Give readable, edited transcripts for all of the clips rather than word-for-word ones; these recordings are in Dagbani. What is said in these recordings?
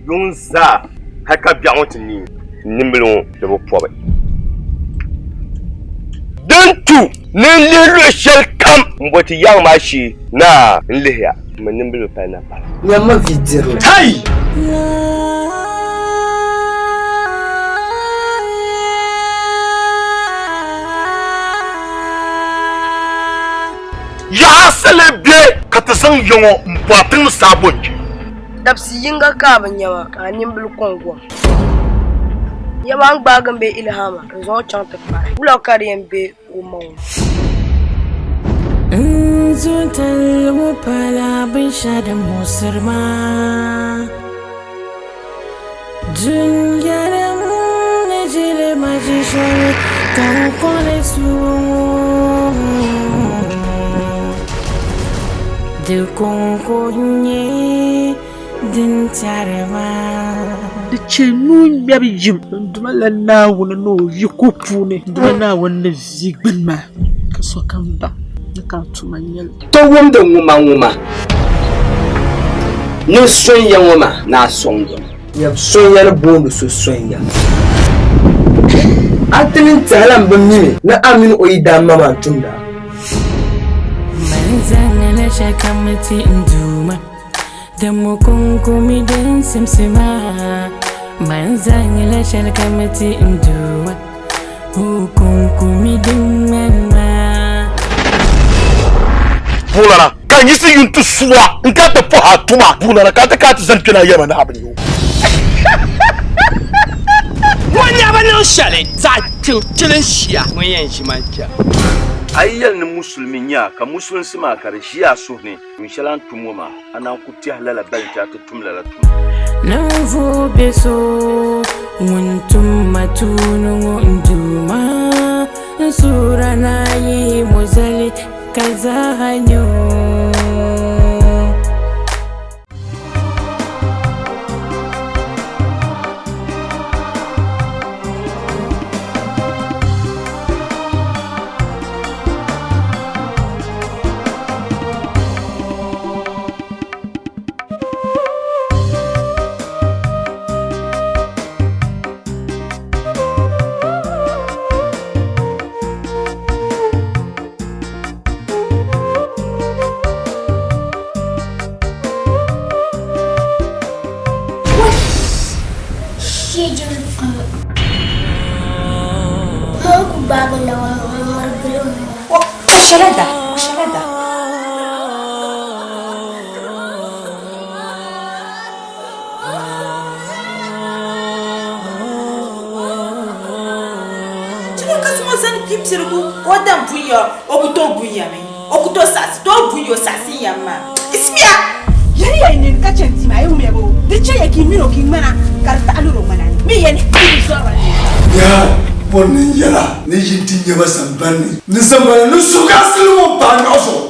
Yuŋ zaa hali ka biɛɣu ŋɔ ti neei, n nimbila ŋɔ di bi pɔbi. Din tu ni n lihi luɣ shɛli kam m-bo ti yaŋ maa shee naa n lihiya, m mi nimbila bi pali napala. Nyamma vi dirili. Tai! Yaha sali be ka ti zaŋ ya ŋɔ m-bo a tiŋ ni saa bo n-je. Dabisi yiŋga ka a bi nya ma, ka a nimbila kɔŋ gom. Nyama n gbaagi m be Ilhama n-zaŋ o chaŋ ti kpahi. Wula ka di yɛn be o maŋ o? N zuntali ŋɔ pala binshɛɣu din muɣisiri ma. Dunia nim ni ʒili ma ʒi shɛli ka n kɔŋ li suui ŋɔ. Di kɔŋko n-nyɛ din tɛri ma. Di chɛ nuu ŋmɛbu yim. N Duuma la Naawuni ni o yiko puuni. N Duuma Naawuni ni vi gbini maa, ka sokam baŋ ni ka a tuma n-nyɛ li. Ti wumdi ŋumaŋuma ni sonya ŋɔ maa ni a sɔŋdi ma. Nyam sonya ni booni so sonya. A ti ni tɛha la m-bi mi mi ni a mini o yidaanma maa n-tumd a. Mani zaŋla shɛlikam ti n Duuma, dama o kɔŋko mi din simsi ma. Mani zaŋla shɛlikam ti n Duuma, o kɔŋko mi din ŋmani ma. Buɣulana ka n yiɣisi yi n-ti sua n-ka ti pɔhi a tuma. Buɣulana ka a ti ka a ti zani kpe na yɛli ma ni a bi nya o. Ŋɔ nyɛba niŋ shɛli zaɣ kpiŋ chilinshia ŋun yɛn ʒi man kpɛm. A yi yɛli ni musulimi n-nyɛ a, ka musulinsi maa ka di ʒi a suhu ni, tuun shɛli a ni tum ŋɔ maa, a naan ku tɛhi lala balinti a ti tum lala tuma. Ninvuɣ biɛ so ŋun tum ma tuuni ŋɔ n Duuma, n suhir a ni a yihi mo zali ka zaaha nya o. O ku tooi saɣisi tooi buyi o saɣisi n yɛm maa. Isimiya! Yɛli ya yi nini ka chɛ n tima, yi wumya boo? Di chɛ ya ka yi min o ka yi ŋmana ka di taɣi liri o ŋmana ni mi ya ni yi zɔrila ni. Yaa bɔri ni n yɛla ni yi ti nya ba samban ni, ni sambani ni suhuyiɣisili ŋɔ m-paai nyɔɣu zuɣu.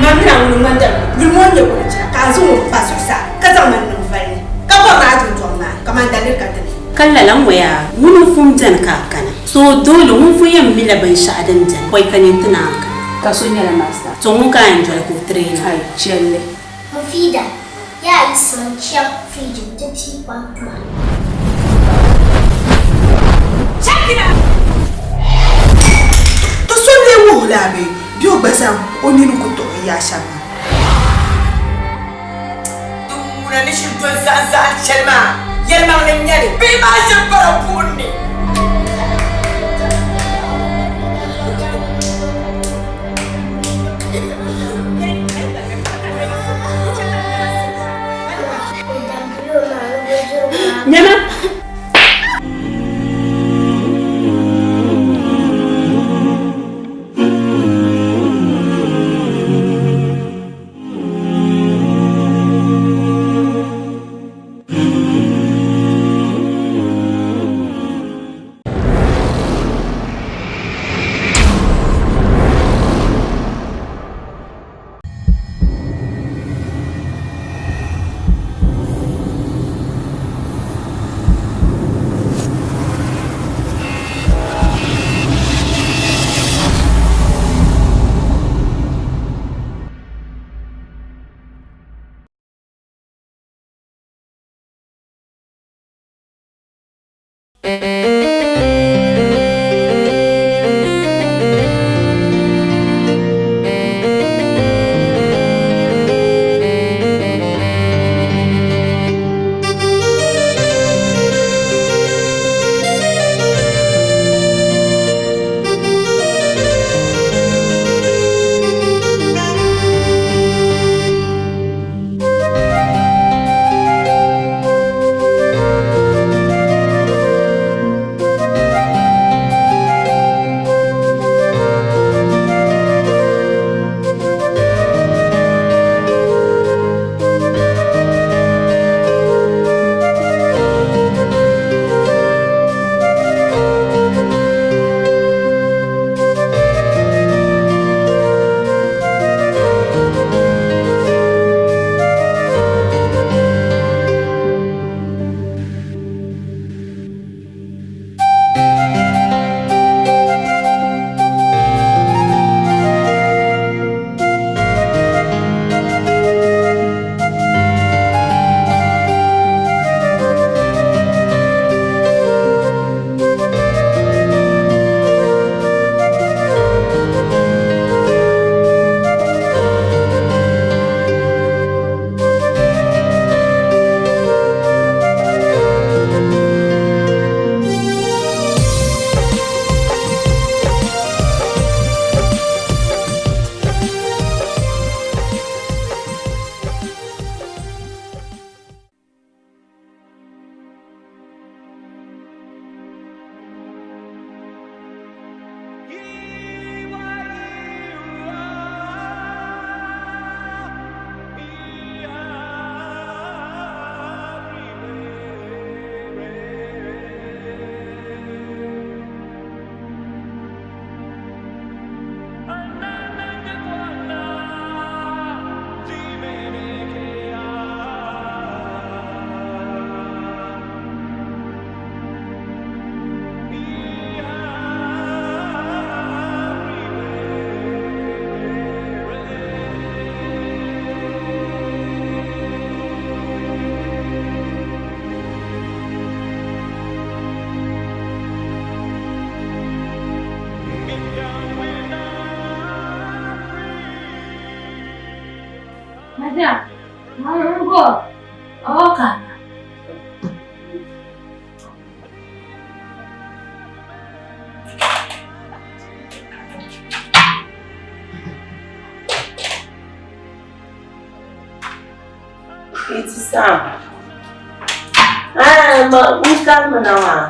Man mini a ŋuni ŋmani dali yuli ŋɔ n-nyɛ Golichira ka a zaŋ o pa zuɣusaa ka zaŋ ma niŋ vali ni ka bɔri ni a dundɔŋ maa kaman daliri ka ti ni. Ka lala ŋɔ yaa, ŋuni n-fun beni ka a kana? So doole ŋun fun yɛn mila binshɛɣu din beni pɔi ka nyin ti naan kana. Ka so nyɛla master. To ŋun ka a yɛn doli ka o train a. Ai, chɛlli. Mufida, Yaa yiɣisimi n-chaŋ firiji nti pii kpam tuma. Shakira! To so n-lee wuhi la a bee? Bɛ o gba zaŋ o nini ku tuɣi yaɣ shɛm maa. Din ŋuna ni shiri doli zaɣim zaɣim shɛli maa, yɛlimaŋli n-nyɛ li. Bihi maa ʒiri pala buɣim ni. Nyama! Madam, ngo, ọka. Ibtisam. Ah, ma n kalmi na maa.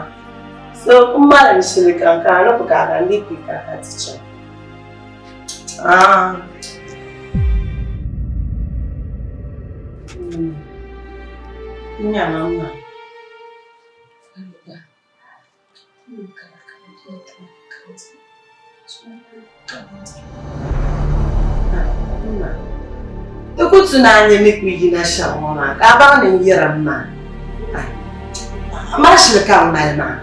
So n mali shili kan ka ni ku ka ka ni kpi ka ka ti chaŋ. Ah. Nyama ma. Ti ku tu ni a nya mi ku yina shɛm ŋɔ maa ka a baŋ ni n yirim maa. Mali shili ka m mali maa.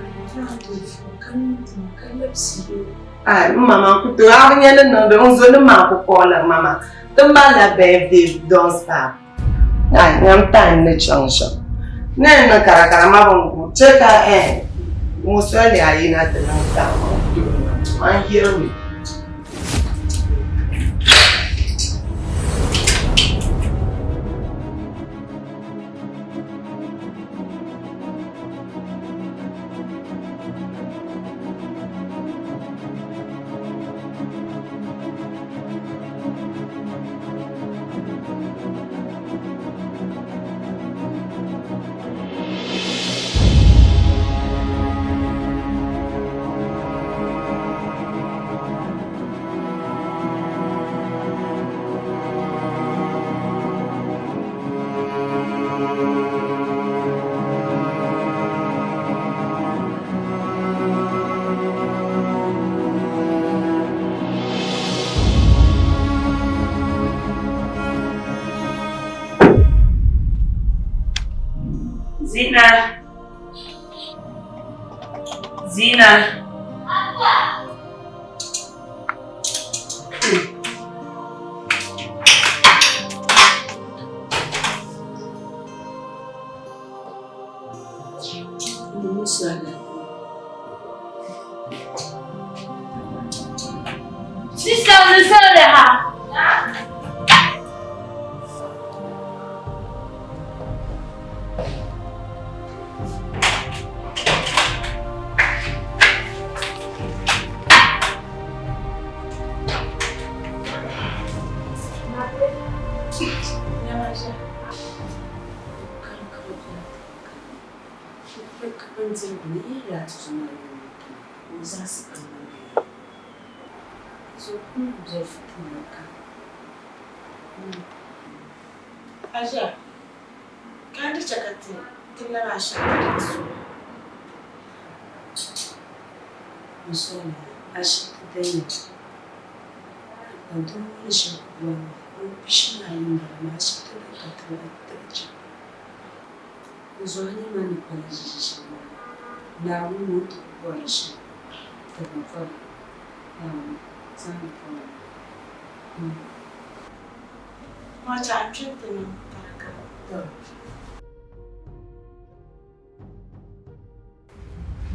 Ai, m ma man ku tooi a bi nya ni niŋdi n zo ni maa ku kɔɔliri ma maa. Ti malila birthday dance pap. Ai, nyam time ni chaŋ shɛm. Ni n niŋ karakara ma bin ku che ka eh ŋun soli ni a yina ti niŋ time maa ku tooi niŋ. Man yirimi. Zina. Zina. Pɔi ka bindirigu ni yi daa ti zo maa ni o tuma, ka o zaɣisi ka ŋmaligi ya. Zo kum biɛri fitina ka. Aʒia, ka n di chɛ ka ti ti labi ashibiti din so. N suhiri a, ashibiti din yɛn ka doo ŋɔ ni shɛli ku bɔri maa, o pishi ni ayi m-bala maa, ashibiti din ka ti bi chaŋ. N zuɣu a nya ma ni kpala ʒiʒi shɛm maa, Naawuni mi o ni ti ku bɔri li shɛm, tibim vɔri Naawuni zaŋdi vɔri li. Ŋɔ chɛ a kpe nti niŋ karakara.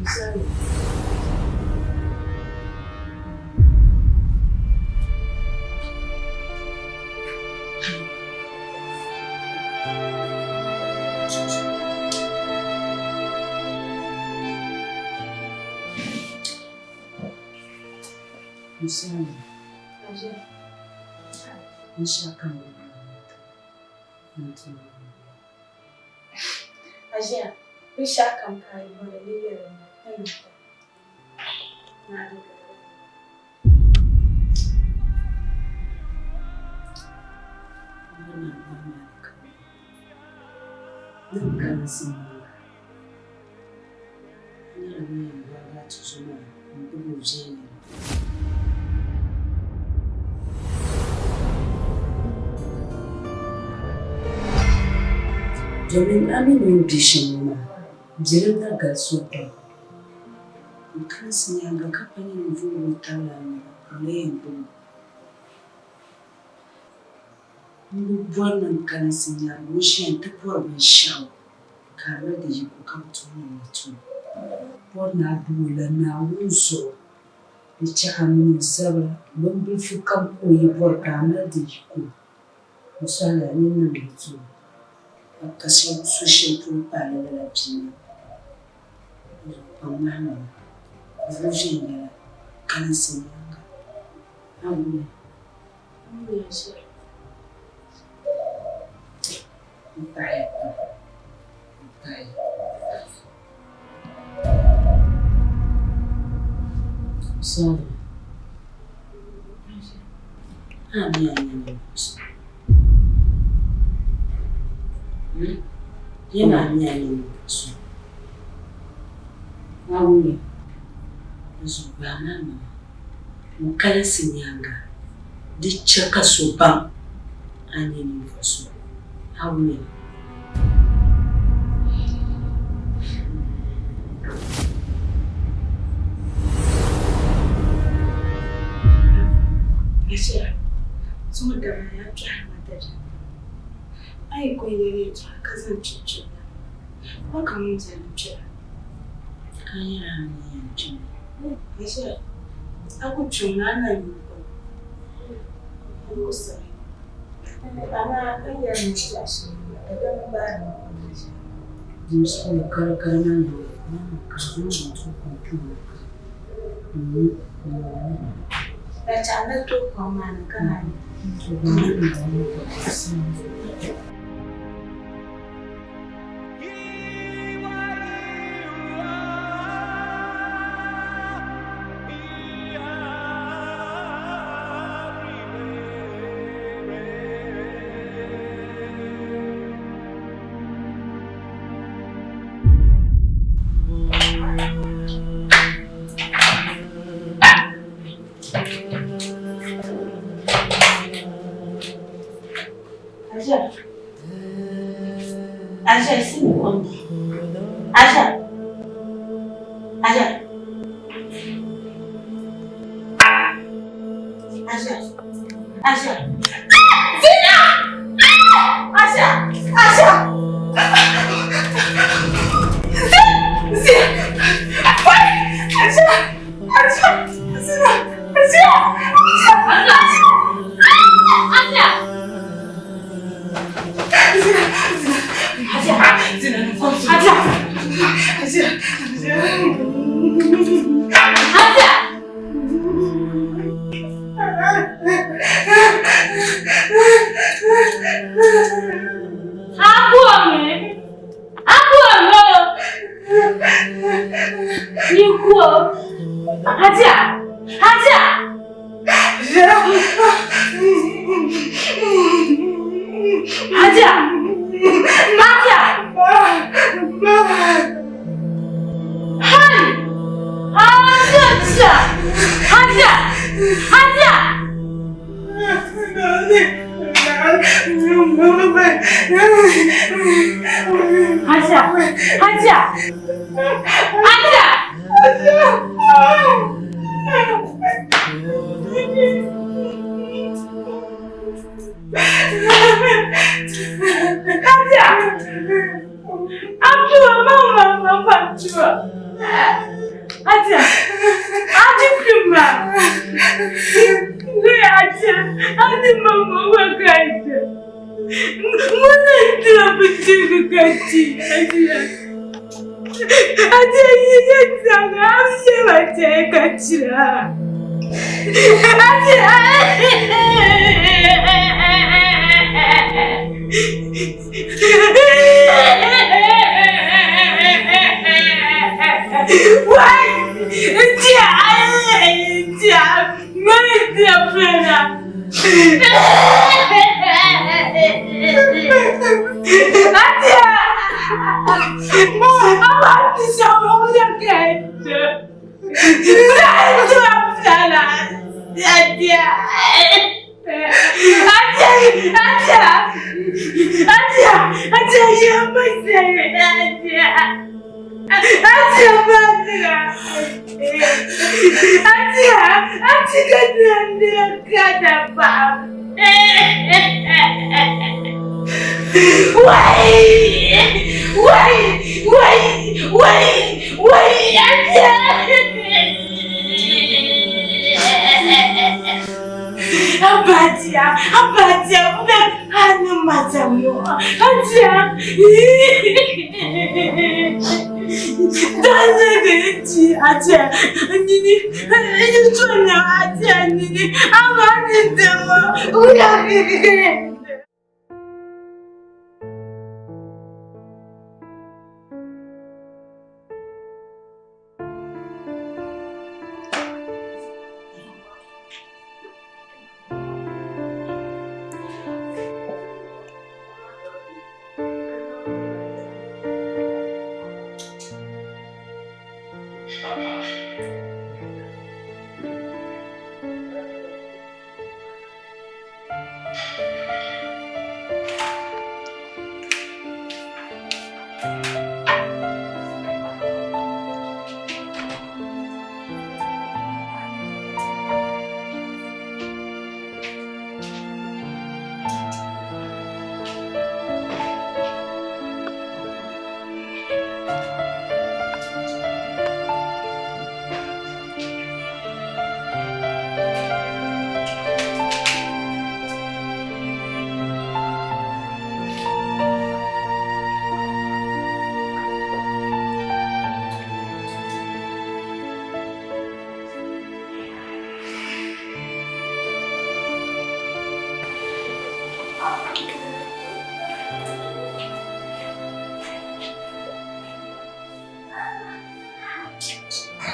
Misali. Misali. Binshɛɣu kam ni Aʒia, binshɛɣu kam ka a yi bɔri ni yɛli ma, ni niŋ ti. Nyɛla ŋun yɛn gbaagi a tuzo maa n-gbubi o viɛnyɛla. Domin a mi ni o be shɛm ŋɔ maa, biɛlim na galisi o pam. N kalinsi nyaaŋa ka pa nyini n-voori o tabili a naba ka o lee yɛn gbubi o. M bi bɔri ni n kalinsi nyaaŋa o ʒiya nti bɔri binshɛɣu ka a mali di yiko ka bi tooi niŋ li ti o. Bɔri ni a gbubi o la Naawuni zuɣu di chɛ a mini o zabira bimbilifu kam ka o yi bɔri ka a mali di yiko n sɔhila a nini niŋ li ti o. A ka so shɛli polo paai la lala bia maa. Di zuɣu kpaŋ ŋmahi ma vuui viɛnyɛla kalinsi nyaaŋa. A wumya? N paɣiya pam. N paɣiya. Sorry. A mi a nyɛ ninvuɣ so. Hmm? Yɛm a mi a nyɛ ninvuɣ so. A wumya? Di zuɣu gbaai maa maŋa. Ŋun kalinsi nyaaŋa, di chɛ ka so baŋ a ni nyɛ ninvuɣ so. A wumya? Achiya, zuŋɔ dama yaa kpɛhiri ma dabiɛm pam. A yi ko n-yɛli yɛtɔɣa ka zaŋ kpiri kpiri ma, bɔ ka ŋun beni kpira? Ka nyɛla a ni yɛn kpimi. Achiya, a ku kpimi a na yuui pam. N ku saɣi. Amaa n yɛri ni biɛɣu shɛli dabiɛm gbaari ma pam achiya. Dinzuɣu karakara maa nyɛla ka a zaŋ niŋ tooi kom puuni n nyu n wum. Lacha a na tooi kom maa ni ka na nyu. Aja. Aja, isi kom. Aja. Aja. Aja. Aja. Zina! Aja! Aja! Zina! Aja! Aja! Zina! Aja! Aja! Aja! Zina! Zina! Aja! Zina! Aja! Aja! Aja! Akuomi! Akuomi o! Yiko. Hajiya! Hajiya! Hajiya! Hajiya! Hai! Hajiya! Hajiya! Hajiya! Hajiya! Hajiya! Hajiya! Hajiya! Abdul, mama, mama, Abdul. Hajiya! Haji kuma! Hajiya! Haji mama wakata! Muna abinci ka ci, Hajiya. Hajiya yi yadda ga amshe mace ka cira. Hajiya! Wai! Jiya! Jiya! Mai jiya fena! Hajiya! Amma ti shawo ya kai. Hajiya! Hajiya! Hajiya! Hajiya! Hajiya ya mai Hajiya! Hajiya Badira! Hajiya! Hajiya kada ba! Wai! Wai! Wai! Wai! Wai! Hajiya! Hajiya! Hajiya! Hannun matan mu! Hajiya! Dazagaci Hajiya! Nini! Ni Hajiya nini! Amma ni dama! Wuya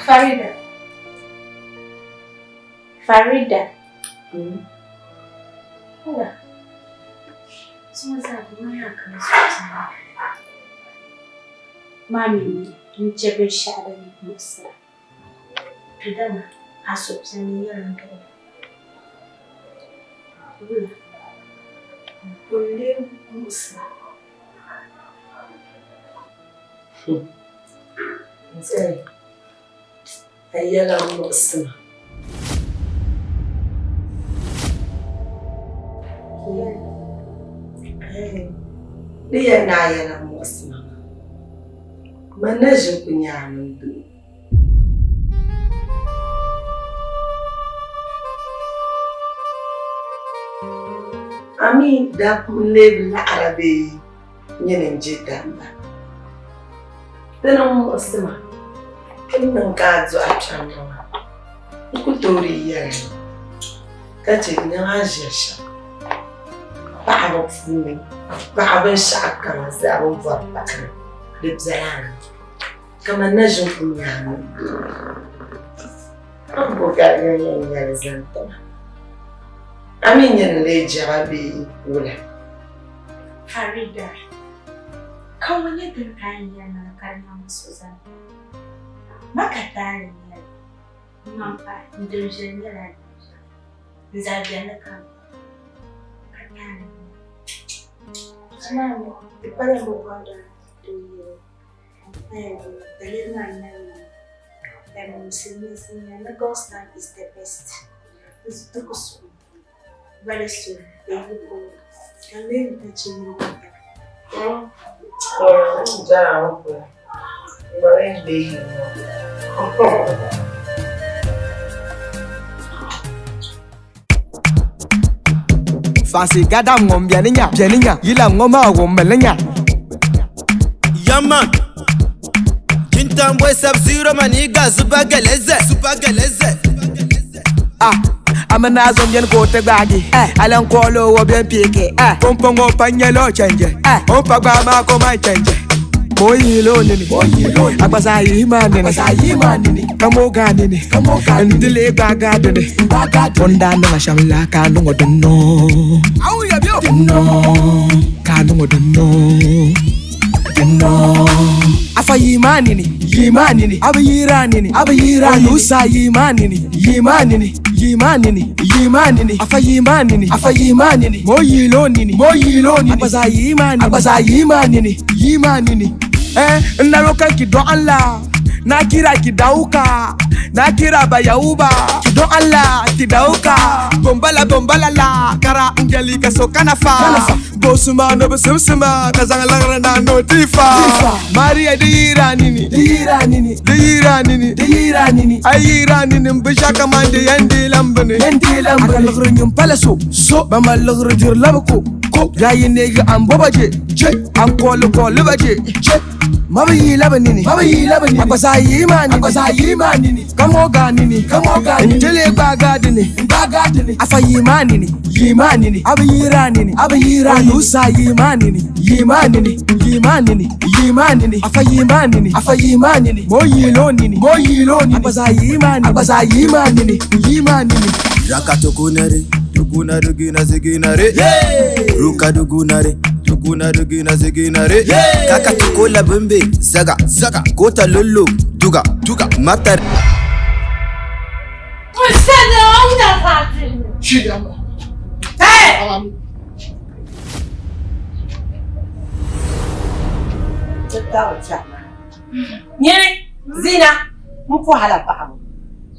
Farida. Farida. Ola. Mami n chɛ binshɛɣu din muɣisira. To dama a suhupiɛlli yɛlimi ka wula n lee muɣisira. Nzee, a yɛla muɣisi ma. Di yɛli ni a yɛla muɣisi ma maa, man na ʒi n-ku nya a mini doo. A mi dabba n-lee bi laɣira bee nyini n-je dabba? Dini m-muɣisi ma n niŋ ka a dɔɣi kpɛm ŋɔ maa, n ku tooi di yɛli ni ka chɛ nɛma a ʒiri shɛm paɣaba puuni, paɣa binshɛɣu kam zaa bɛ ni bɔri paɣa ni di bela a ni. Kamani na ʒini kum nyaanga. A ni bo galigiri yɛn nyɛli zaŋ ti ma. A mi nyɛ ni lee jɛba bee wula? Farida, ka ŋɔ nyɛ dini ka a ni yɛli ma ni ka di niŋ suhuzani? Ma ka taali n-nyɛ li. M pa, n din viɛli nyɛla din viɛli. N zaa beni kam ka taali n-nyɛ li. Amaa mi, di pala m bi bɔri a doo yɛli. Daliri maa n-nyɛla silimiinsi n-nyɛ ni God's time is the best. Di ku suhi very soon they will go. Ka lee n ta chɛ niriba Fansi gadam ŋɔ beni nya, beni nya, yila ŋɔ maa wumli nya. Yaman Jintan boy sub zero maniga zuba geleze zuba geleze. Ah, amina zom yen ko te gbagi. Alan kolo wo bien pike. Pompongo panyelo change. O pa gba ma ko ma change. Mo yi lo nini. Agbasa yi ma nini. Kamo ga nini. Ndile gba ga dini. Onda no shamla ka no dunno. Dunno. Ka no dunno. Dunno. Afa yi ma nini. Yi ma nini. Aba yi ra nini. Aba yi ra nini. Olusa yi ma nini. Yi ma nini. Yi ma nini. Yi ma nini. Afa yi ma nini. Afa yi ma nini. Mo yi lo nini. Mo yi lo nini. Agbasa yi ma nini. Agbasa yi ma nini. Yi ma nini. Na rokan ki don Allah. Na kira ki dauka. Na kira ba yauba. Ki don Allah ki dauka. Bombala bombala la. Kara ngeli ka so kana fa. Bosuma no bosumsuma. Ka zanga lagra na no tifa. Maria di yira nini. Di yira nini. Di yira nini. Di yira nini. Ay yira nini mbisha kamande yendi lambani. Yendi lambani. Aka lagra nyum pala so. So. Ba ma lagra jir labako. Ko. Yayi nega an boba je. Je. An kolo kolo ba je. Je. Maba yi laba nini. Maba yi laba nini. Agbasa yi ma nini. Agbasa yi ma nini. Kamo ga nini. Kamo ga nini. Njele gba ga dini. Gba ga dini. Afa yi ma nini. Yi ma nini. Aba yi ra nini. Aba yi ra nini. Olusa yi ma nini. Yi ma nini. Yi ma nini. Yi ma nini. Afa yi ma nini. Afa yi ma nini. Mo yi lo nini. Mo yi lo nini. Agbasa yi ma nini. Agbasa yi ma nini. Yi ma nini. Raka tokunare tukunare gina ziginare. Ruka dugunare tukunare gina ziginare. Kaka tukola bimbe zaga zaga kota lullu duga duga matar. Nyini Zina m pɔhila paɣaba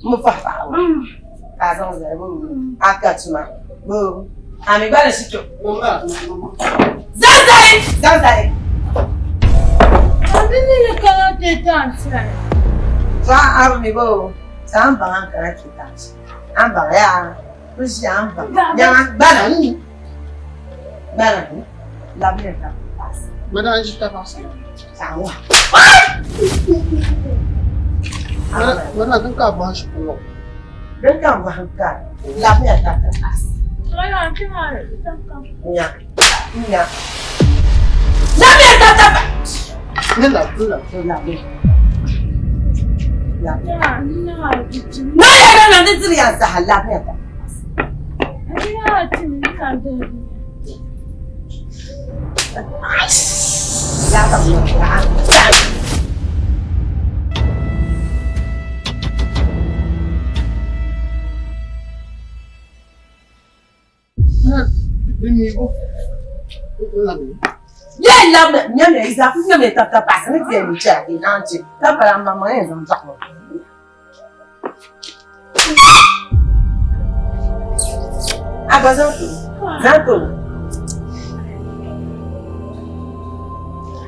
m pɔhi paɣaba ka a zaŋ zali a ka tuma a mi gba ni shito zaŋ zali zaŋ zali. So a mi bo sa n baŋ an kana ti taasi an baŋ yaa n ʒi an baŋ nyaŋa gbana gbana labili ta paasi. Madam ʒi tapaɣasi. Sawa. Madam din ka bɔhi shikuru. Din ka bɔhi ka labili ta paasi. Nya nya labili ta paasi. Ne labili labili. Na yɛrɛ na ne tiri yan saha labili ta. Ye labili nyɛ mi za nyɛ mi ta paasi ni tiɛ ni chɛ di naan chɛ ta pala ma ma yɛn zaŋ zaɣ Agba zaŋ to zaŋ to.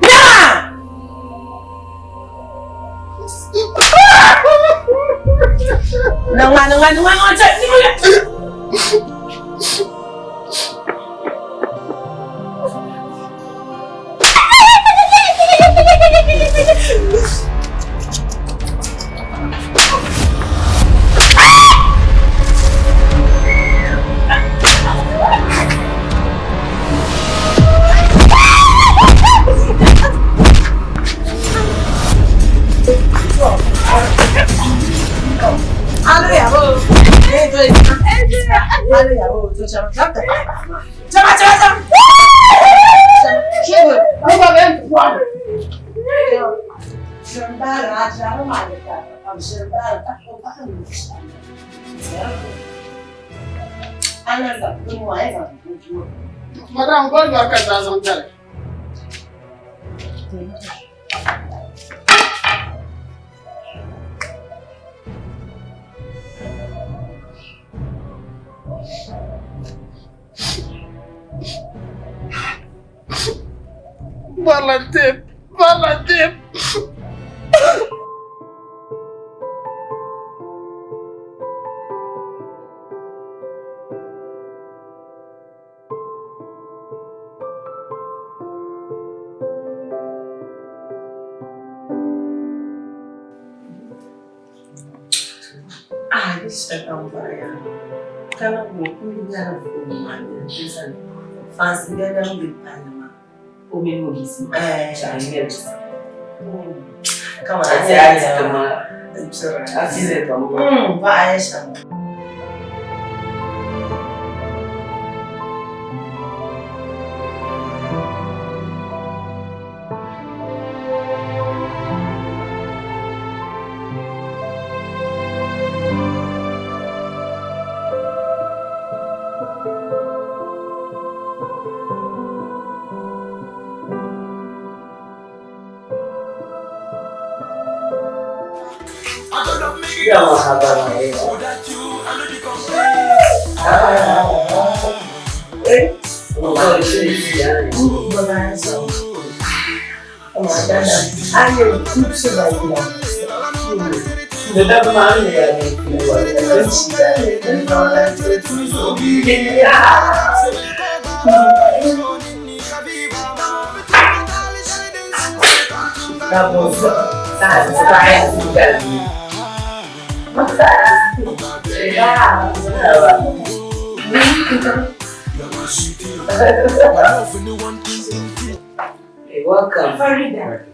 Nyaŋa! Nyaŋa nyaŋa nyaŋa nyaŋa chɛ nyaŋa. Madam, gol lɔri ka zaa zaŋ dali. Valentin, Valentin. Hey, welcome. Farida.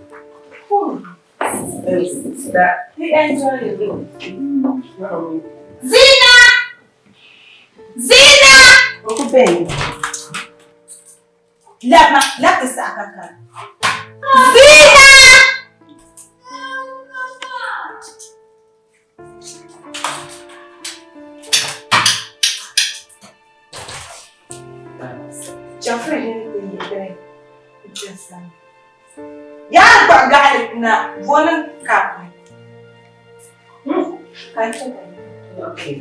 We enjoy it. Zina! Zina! Lama, lati sa akaka. Zina! Ya gbagali na gonan kafin. Ka ci Okay.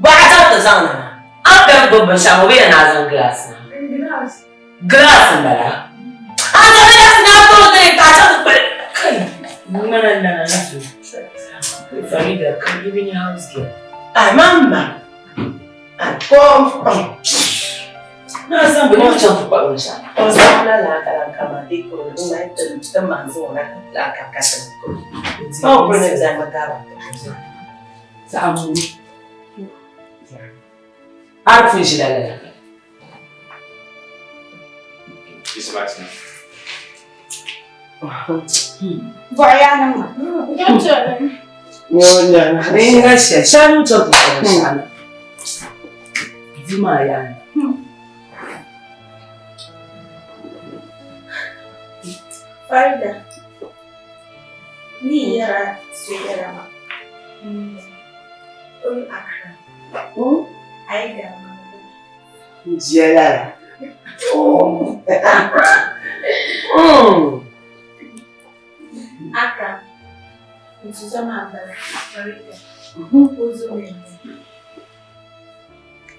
Ba a zaŋ ti zaŋ na a bɛn gbubi binshɛɣu ŋɔ bɛ yɛn a zaŋ glass na. Glass n bala. A zaŋ glass na a tooi diri ka a chaŋ ti kpali. Kai, ŋmana nana ni so. Farida, can you be in house girl? Ai mamma. Ai kom. Na zaŋ bi ni chaŋ ti kpahi binshɛɣu. O zaŋla la kama di ko na tin tin ma zo na la ka ka tin ko. O ko ne zaŋ ma ka ba. Zaɣ muni. Har pun ʒila lala. Ni nga shɛ shɛli ni chaŋ ti kpahi binshɛɣu na. Di maa yaa ni. Farida, ni yara su yara ma. Un akra. Ai da ma. Jela. Oh. Akra. Ntuzo ma bara. Farida. Ozo me.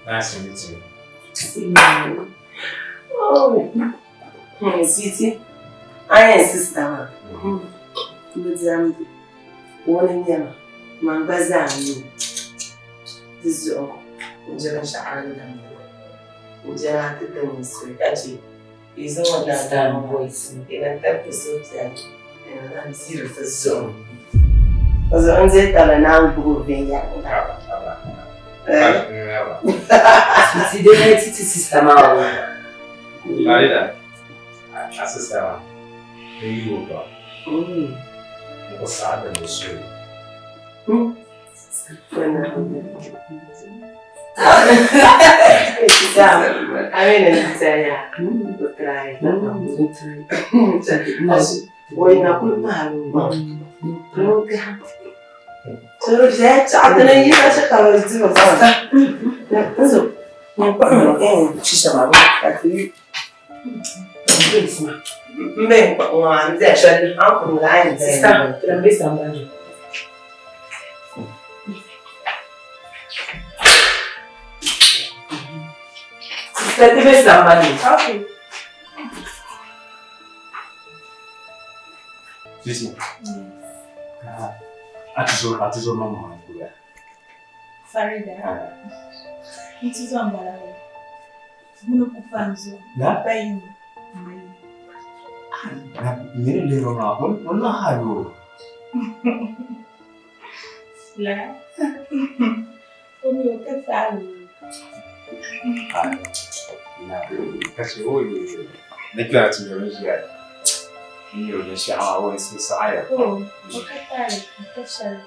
Nice to meet you. Oh. Sweetie, I am sister ma. Mudamdi. Wani nyama. Man baza ni. Dizo. Njira sha'an da mu. Njira ta da mu su kace. Izo wannan Star boys. Idan ta fi so ta an zira ta zo. Wazo an zai tsara na gobe ya. Sweetie, dai na titi sister maa o. Farida, a sister maa, n yi o ba. N ku saɣi ni di suhu. Sister, ti be sambani. Okay. Sisi. A ti zo a ti zo ma ma kuya. Farida. Ntuzo mbala we. Muna kufanzo. Na? Bayi. Mai. Na mene le rona on on na hayo. La. Omi o ka salu. Na kace o na kira ti me ya. Ni o ne sha o ne sa aya. Oh, o ka tare, ka shari.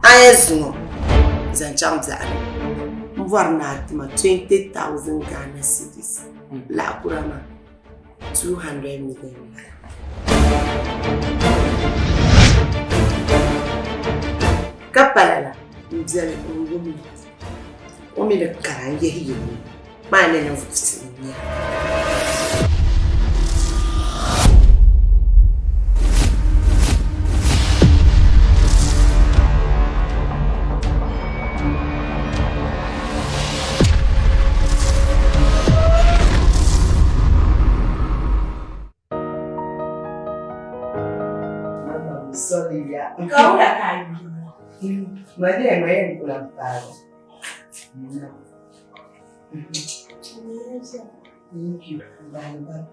Anya zuŋɔ zaŋ chaŋ biɛɣuni n bɔri ni a tima 20,000 Ghana cedis laɣakura maa 200 million naira. Ka pa lala n biɛli n wumli o mi ni kara n yihi yili maa ni ninvuɣu pisi n nyɛ. Ma dai ma yɛn ku lahi paagi. Thank you. Bye bye.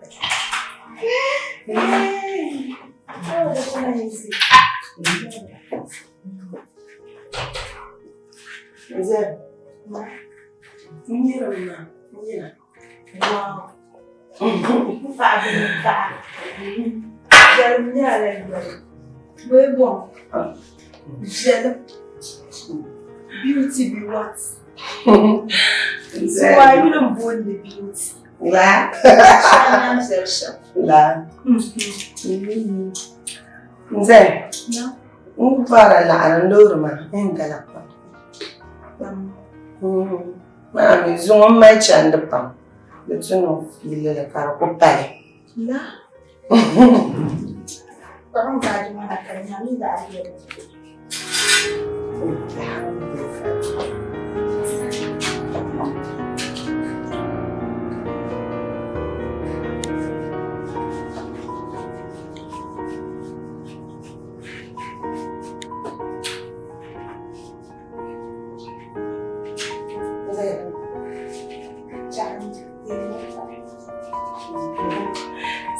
Mzee. Nyira mma. Nyira. Wow. Paɣa bini paɣa. Viɛlim nyɛla yoli. Bee bɔŋ. Viɛlim. Beauty be what? Tiwa yuli m-booni beauty. La. Shɛli viɛli shɛm. La. Mzee. N fara laɣiri loori maa n gala pam. Maa mi zuŋɔ m mali chandi pam. Di tu ni fiili li ka di ku pali. La. Kpaŋ baaji maa na ka di nya min daa viɛli.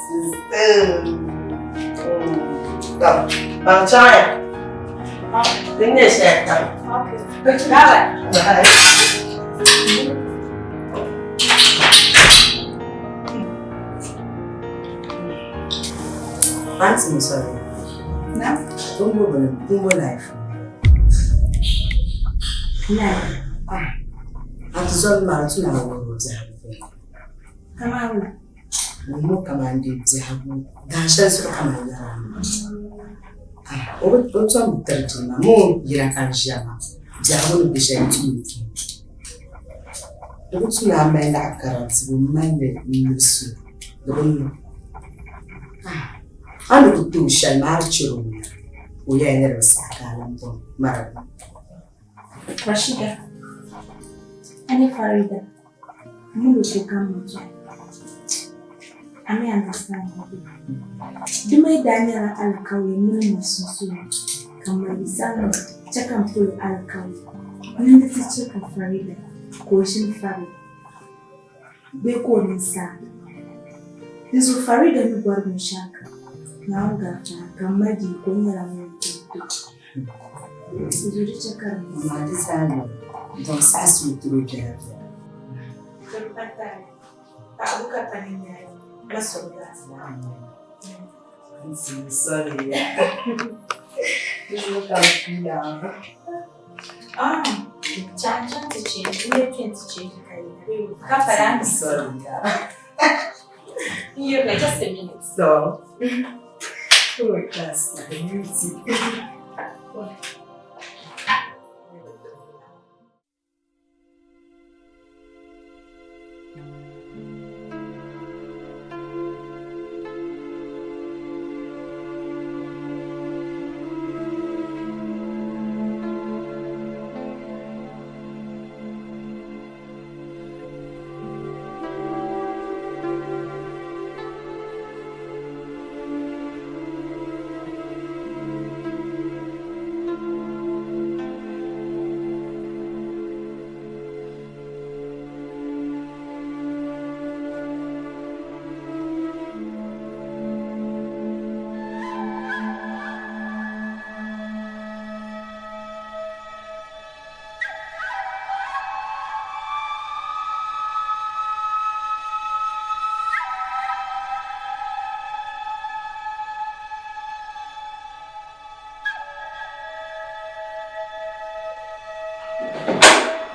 Sister. Bằng trai à? Tính để xe à? Okay. Bye. Bye. Auntie Musore. Na? Tumbo tumbo life. Life. Ah. Auntie Zol ma tu na wo biɛhigu. Kaman Mo kaman di biɛhigu. Daa shɛli zuɣu kaman yɛra. Ah, o o tom tiri ma mo yira ka n ʒiya maa. Biɛhigu ni bɛ shɛli ti yi tu. Di bi tu ni a mali laɣa kara tibu mali n-nuɣusu di bi niŋ. Ah. A ni ku tooi shɛli maa a di chɛri o nya ka o yɛli ni di bi saɣi ka a lan bɔŋ mara bi. Rashida. Ani Farida. Mulo ko kam mutu. Ami understand. Dima daa nyɛla alikauli mini ma sunsuuni ka ma zaŋ chɛ ka m pili alikauli. Nindi ti chɛ ka Farida ka o ʒini Farida bee ka o niŋ saaka. Di zuɣu Farida ni bɔri binshɛɣu kam Naawuni gaafara ka m ma di ka o nyɛla ŋun tooi to. Di zuɣu di chɛ ka di niŋ Amaa di zaa yoli dɔn saɣisi o tiri o biɛla biɛla. Di pa taali. Paɣibu ka pa ni nyaai ma sɔrila. Auntie sorry. This is what I'm feeling. Ah, chan chan ti change. We are trying to change the calendar. Kafaran. Sorry. Yeah. You're like just a minute. So, oh, that's the beauty.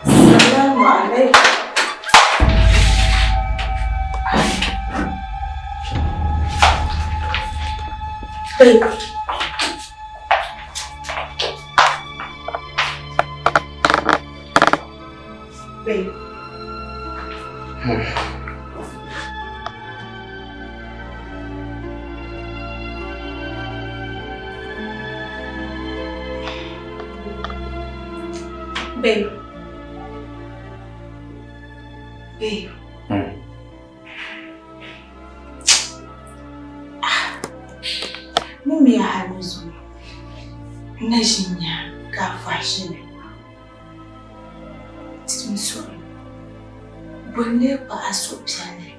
Salamu alaikum. Babe. Babe. Babe. Babe. Mummy ya halu zuwa. Na jinya. Ka a fɔhi ʒini. Ti n suhu, bɔ n-lee kpahi a suhupiɛlli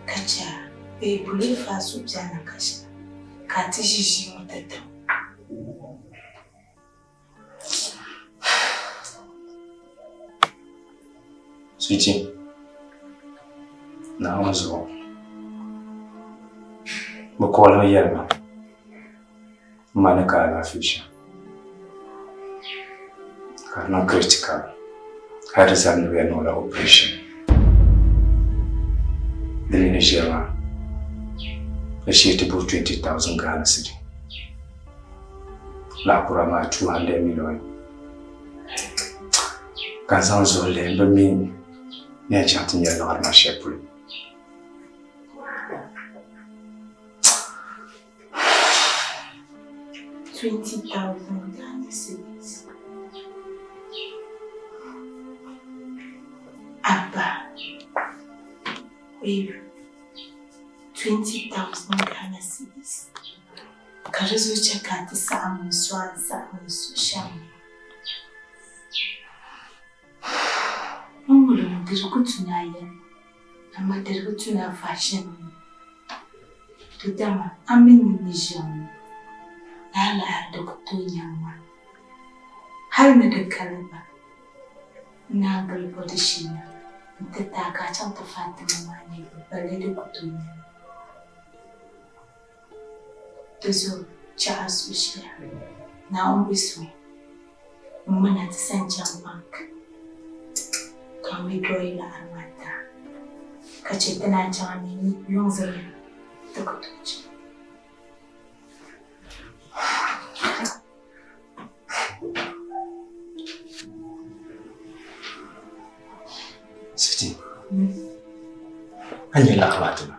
ka chɛ a bee bɔ lee fa a suhupiɛlli ka chɛ a ka a ti ʒi ʒii ŋɔ tatabo? Sweetie, Naawuni zuɣu, bɛ kɔɔlimi yɛli ma m ma ni ka alaafee shɛm ka di niŋ critical hali di zani ni bɛ yɛn niŋla operation. Di mi ni ʒiya maa di shee ti bo 20,000 Ghana cedi. Laɣakura maa 200 million. Ka n zaŋ zuɣu lihi m bi mi ni yɛn chaŋ ti nya liɣiri maa shɛli polo. 20,000 Ghana cedis. Abba, babe, 20,000 Ghana cedis. Ka di zuɣu chɛ ka a ti saɣim n suhu a ni saɣim n suhu shɛm ŋɔ. N wuli ŋɔ di di ku tu ni a yɛli ma, amaa di di bi tu ni a vaai shɛm mi. To dama a mi ni n ni ʒiya ŋɔ, lala laɣiri di ku tooi nyaŋ ma. Hal ni di kali gba, n naan gili bɔdi shee na nti ti a ka a chaŋ ti faai ti ma maa niriba, balle di ku tooi nyaŋ ma. Di zuɣu chɛ a suhu shɛya, Naawuni bi sɔŋ m min a ti sani chaŋ bank ka n withdraw yi laɣiri maa ti a, ka chɛ ti naan chaŋ a mi yuŋ zilima ti ku tooi chɛ. Sweetie, a ni nyɛ laɣiri maa ti ma.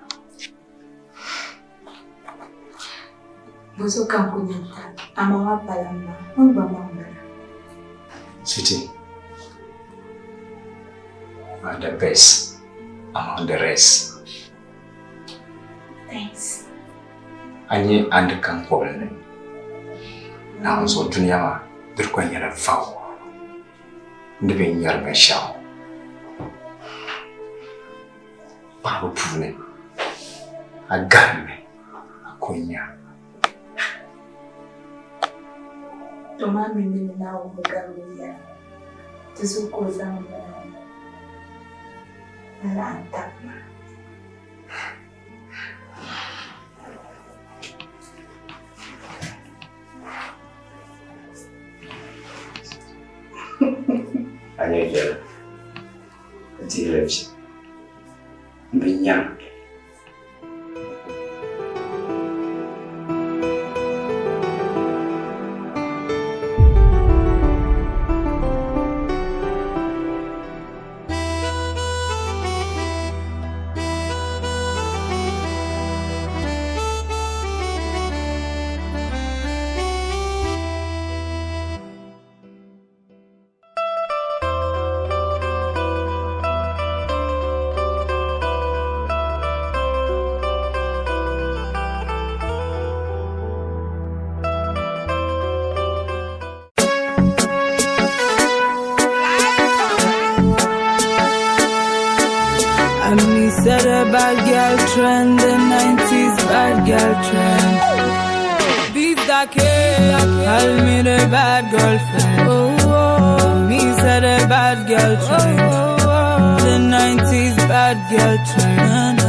Bozuɣu ka n ku nya n-ta a ma maa pala m ma, o ni gba ma m-bala. Sweetie, you are the best among the rest. Thanks. A nyɛ Andi kaŋkɔbili ni Naawuni zuɣu dunia maa di kuli nyɛla vawu ni bɛ nyari binshɛɣu. Paɣaba puuni a gahimmi a ko n-nya. To maa mi mi ni Naawuni bi gari binyɛra, di zuɣu ka o zaŋ bɛ n-laɣim tabi maa. A nyɛ viɛla. Ka dihila vi. M bi nyaŋ. I miss the bad girl trend, the 90s bad girl trend. Beat that kid, call me the bad girlfriend. Oh, oh. Me said the bad girl trend, the 90s bad girl trend.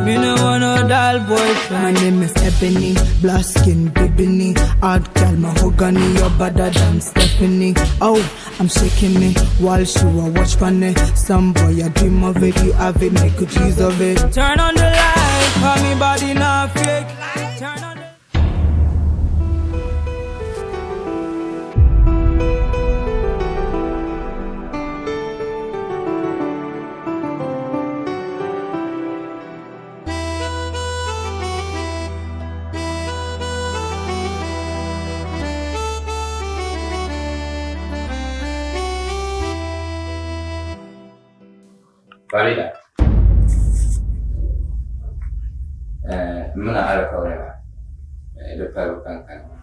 Me no want no doll boyfriend. My name is Ebony, black skin, bibini, hard girl, mahogany, you're better than Stephanie. Oh, I'm shaking it while she will watch funny. Some boy, I dream of it, you have it, make a cheese of it. Turn on the light, call me body not fake. Turn on the Farida. Eh, m mini alikauli maa, eh, di palibu ka n kani maa.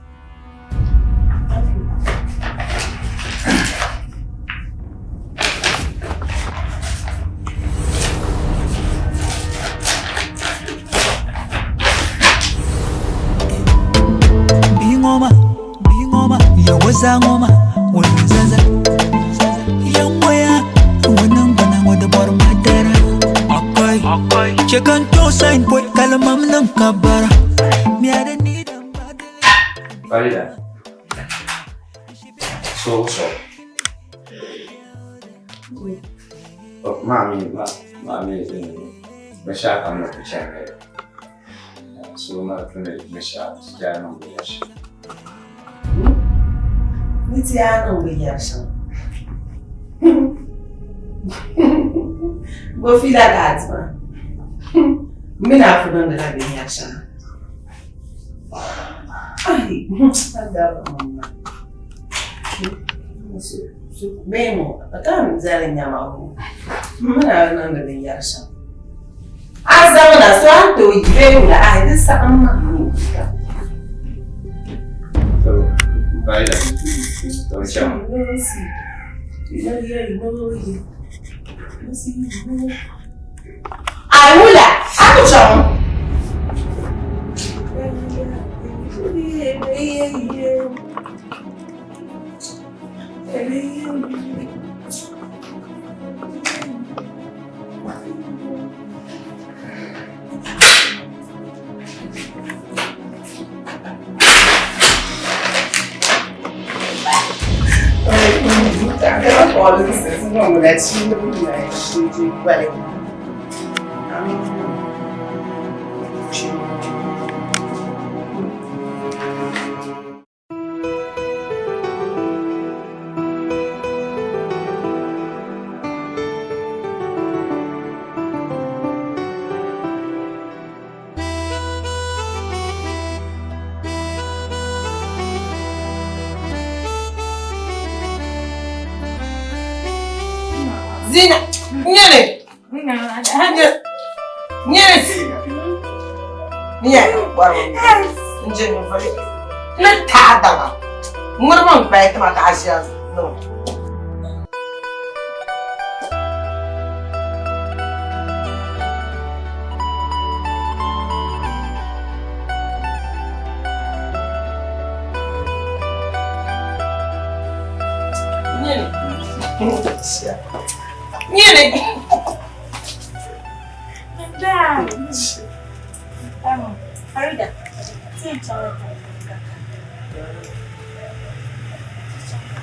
O zaa ŋɔ maa, ŋuni n-zaza. Ya ŋɔya, ŋuni n-gbana ŋɔ di bɔri ma dara. Okay. Che ka n tooi sign pɔi kalimam niŋ ka bara. Miada ni Farida. So so. Oh, mami, ma, mami, binshaɣu kam na ku chani so ma tuni binshaɣu ti niŋ binyɛri shɛm. Ni ti yaa niŋ binyɛri shɛm. Bo fiila ka a tima. M mi ni a ku niŋdila binyɛri shɛŋa. Ai, a dabiri ŋɔ maa. Bee ŋɔ, a ka n zali nyama ŋɔ. M mi ni a niŋdi binyɛri shɛŋa. A zaŋna so a ni tooi yi bee wula ai di saɣim ma. So, Farida, to chaŋ. Ai wula, a ku chaŋ. Zina, nyere. Nyere. Nyere, nje ni ni taa daŋa. Ŋmiri min kpayi tima ka a ʒiya niŋ. Nyere. Nyere. Dad. Farida,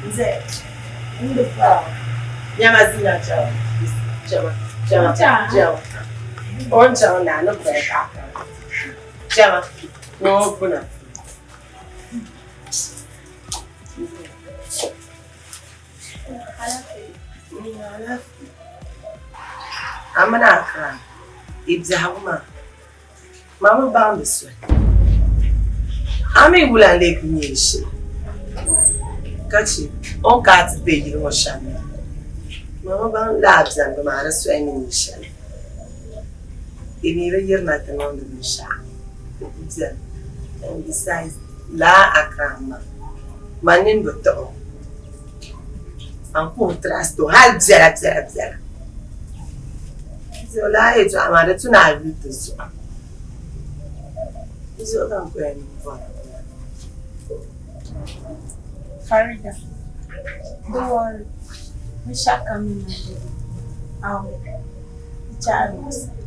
Nze, ndị fa. Nyama zina chawa. Chawa, chawa, chawa. On chawa na no kwa ka. Chawa. No kuna. Amana akra. Ibza ma. Mama baŋdi soli. A mi wula n-lee ku nyɛ shili ka che o ni ka a ti be yili ŋɔ shɛm maa. Mama baŋ laa bɛni bi maani soli ni nyɛ shɛli. Di mi bi yirina ti niŋdi binshɛɣu. Di ku bɛni. And besides, laa Akram maa, man nini bi tiɣi o. Man ku bi trust o hali biɛla biɛla biɛla. So laa yɛltɔɣa maa di tu ni a yuli di zuɣu. Di zuɣu ka n ku yɛn niŋ bɔra. Farida, don't worry. Binshɛɣu kam ni niŋ I'll chaɣiri.